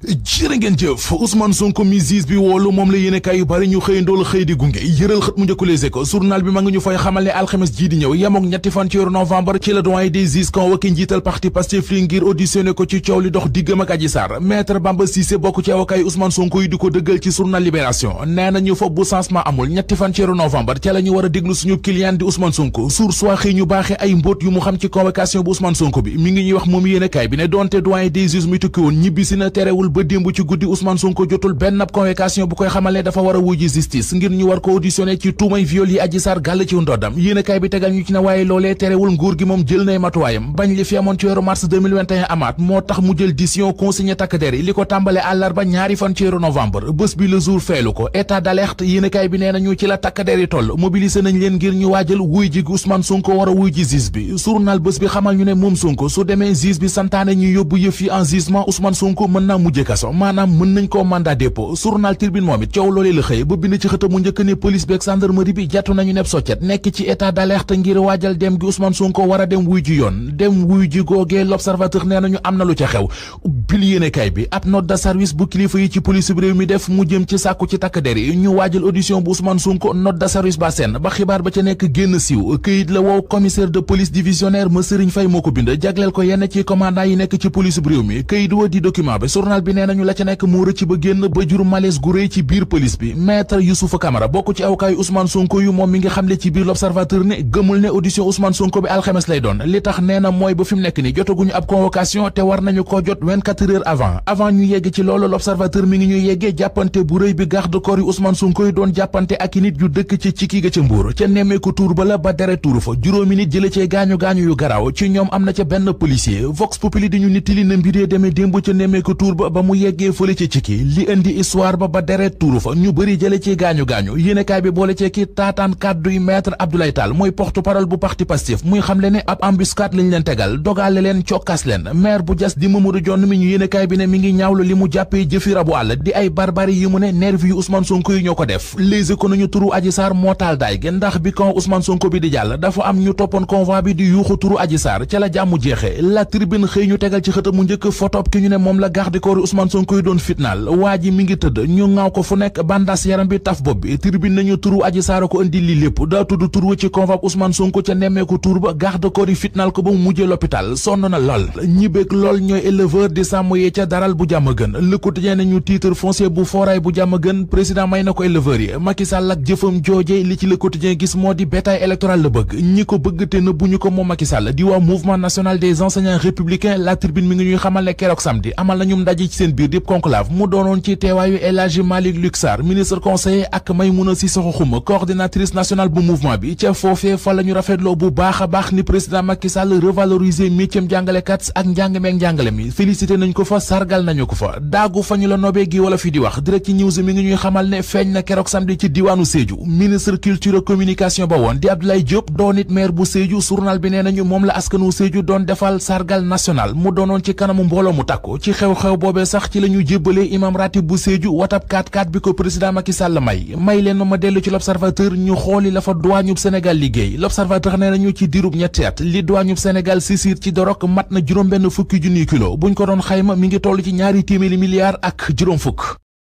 jërë ngeen jëf Ousmane Sonko mi juge bi woolu moom la yéenekaay yu bari ñu xëy ndool xëy di gunge yëral xët mu njëkk Les Échos journal bi ma ngi ñu fay xamal ne alxames ji di ñëw yemook ñetti fan ci weeru novembre ci la doyen des juges convoqué njiital parti Pastef li ngir auditionné ko ci coow li dox diggam ak Adji Sarr maître Bamba Cissé bokk ci avocat yi Ousmane Sonko yi di ko dëggal ci journal Libération nee nañu foog bu changement amul ñetti fan ci weeru novembre ca la ñu war a déglu suñu client di Ousmane Sonko source waa xëy ñu baaxee ay mbóot yu mu xam ci convocation bu Ousmane Sonko bi mi ngi ñuy wax moom yéenekaay bi ne doonte doyen des juges mi tukki woon ñibbisi na terewul ba démb ci guddi Ousmane Sonko jotul benn ab convocation bu koy xamal ne dafa war a wujji justice ngir ñu war ko auditionné ci tuumay viol yi Adji Sarr gàll ci ndoddam yéenekaay bi tegal ñu ci ne waaye loolee terewul nguur gi moom jël nay matuwaayam bañ li fi amoon ci weeru mars 2021 amaat moo tax mu jël décision consigné takk der yi li ko tàmbale àllarba ñaari fan ci weeru novembre bés bi le jour feelu ko état d'alerte yéenekaay bi nee nañu ci la takk der yi toll mobilisé nañ leen ngir ñu waajal wuy ji Ousmane Sonko war a wuy ji justice bi journal bés bi xamal ñu ne moom Sonko su demee justice bi santaane ñu yóbbu yëf yi en jugement Ousmane Sonko mën naa mujjee kaso maanaam mën nañ ko mandat dépôt journal Tribune moom it coow loolee la xëy ba bind ci xëta mu njëkk ne police bi ak gendarmerie bi jàttu nañu nepp soccet nekk ci état d'alerte ngir waajal dem gi Ousmane Sonko war a dem wuy ji yoon dem wuy ji googee l'observateur nee nañu am na lu ca xew bil yéenekaay bi ab note de service bu kilifa yi ci police bi réew mi def mu jëm ci sàkku ci takk der yi ñu waajal audition bu Ousmane Sonko note de service ba seen ba xibaar ba ca nekk génn siiw këyit la wow commissaire de police divisionnaire ma Serigne Faye moo ko bind jagleel ko yenn ci commandant yi nekk ci police bi réew mi këyit wa di document bi journal bi nee nañu la ca nekk moo rëcc ba génn ba jur malaise gu rëy ci biir police bi maître Youssoupha Camara bokk ci avocat yu Ousmane Sonko yu moom mi ngi xamle ci biir l'observateur ne gëmul ne audition Ousmane Sonko bi alxames lay doon li tax nee na mooy ba fi mu nekk ni jotaguñu ab convocation te war nañu ko jot 24 heures avant ñu yegg ci loolu l'observateur mi ngi ñuy yeggee jàppante bu rëy bi garde corps yu Ousmane Sonko yi doon jàppante ak i nit yu dëkk ci Cikki ga ca Mbuur ca nemmeeku tuur ba la ba deret tuuru fa juróomi nit jële cee gaañu-gaañu yu garaaw ci ñoom am na ca benn policier Vox Populi di ñu nittali na mbiree demee démb ca nemmeeku tuur ba mu yeggee fële ca Cikki li indi histoire ba deret tuuru fa ñu bëri jële ci gaañu-gaañu yéenekaay bi boole ci ki taataan kàddu yu maître Abdoulaye Tall muy porte-parole bu parti Pastef muy xamle ne ab embuscade lañ leen tegal dogale leen cokkas leen maire bu Diass di Mamadou Dione mi ñu yéenekaay bi ne mi ngi ñaawlu li mu jàppee jëfi rabu àll di ay barbari yi mu ne nervi yu Ousmane Sonko yi ñoo ko def Les Échos nañu turu Adji Sarr moo taal daay gi ndax bi kon Ousmane Sonko bi di jàll dafa am ñu toppoon convoi bi di yuuxu turu Adji Sarr ca la jàmmu jeexe La Tribune xëy ñu tegal ci xëtam mu njëkk photo ki ñu ne moom la garde corps Ousmane Sonko yi doon fitnaal waa ji mi ngi tëdd ñu ŋaaw ko fu nekk bandas yaram bi taf bopp bi Tribune nañu turu Adji Sarr ko indi li lépp daa tudd turu ci convoi Ousmane Sonko ca nemmeeku tur ba garde corps yi fitnaal ko ba mu mujjee l'hôpital sonn na lool ñibbeeg lool ñooy éleveur di sàmm yee ca daral bu jàmm gën Le Quotidien nañu titre foncier bu foray bu jàmm gën président may na ko éleveurs yi Macky Sall ak jëfam jooje li ci Le Quotidien gis moo di bétail électoral la bëgg ñi ko bëgg te nëbbu ñu ko moom Macky Sall di waa mouvement national des enseignants républicains La Tribune mi ngi ñuy xamal ne keroog samedi amal nañu ndaje ci seen biir di conclave mu doonoon ci teewaayu El Hadji Malick Luc Sarr ministre conseiller ak Maymouna Sissoko Khouma coordinatrice nationale bu mouvement bi ca foofee fa la ñu rafetloo bu baax a baax ni président Macky Sall revaloriser métier jàngalekat ak njàng meek njàngale mi félicité nañ ko fa sargal nañu ko fa daagu fa ñu la nobee gi wala fi di wax Direct News mi ngi ñuy xamal ne feeñ na keroog samedi ci diwaanu Sédhiou ministre culture communication ba woon di Abdoulaye Diop doon it maire bu Sédhiou journal bi nee nañu moom la askanu Sédhiou doon defal sargal national mu doonoon ci kanamu mbooloo mu takku ci xew-xew boobee sax ci la ñu jébbalee imam ratib bu Sédhiou watab 4x4 bi ko président Macky Sall may leen ma dellu ci l'observateur ñu xooli la fa douaneub Sénégal liggéey l'observateur nee nañu ci dirub ñetti at li douaneub Sénégal sisir ci dorog mat na juróom benn fukki junniy kilo buñ ko doon xayma mi ngi toll ci ñaari téeméeri milliards ak juróom fukk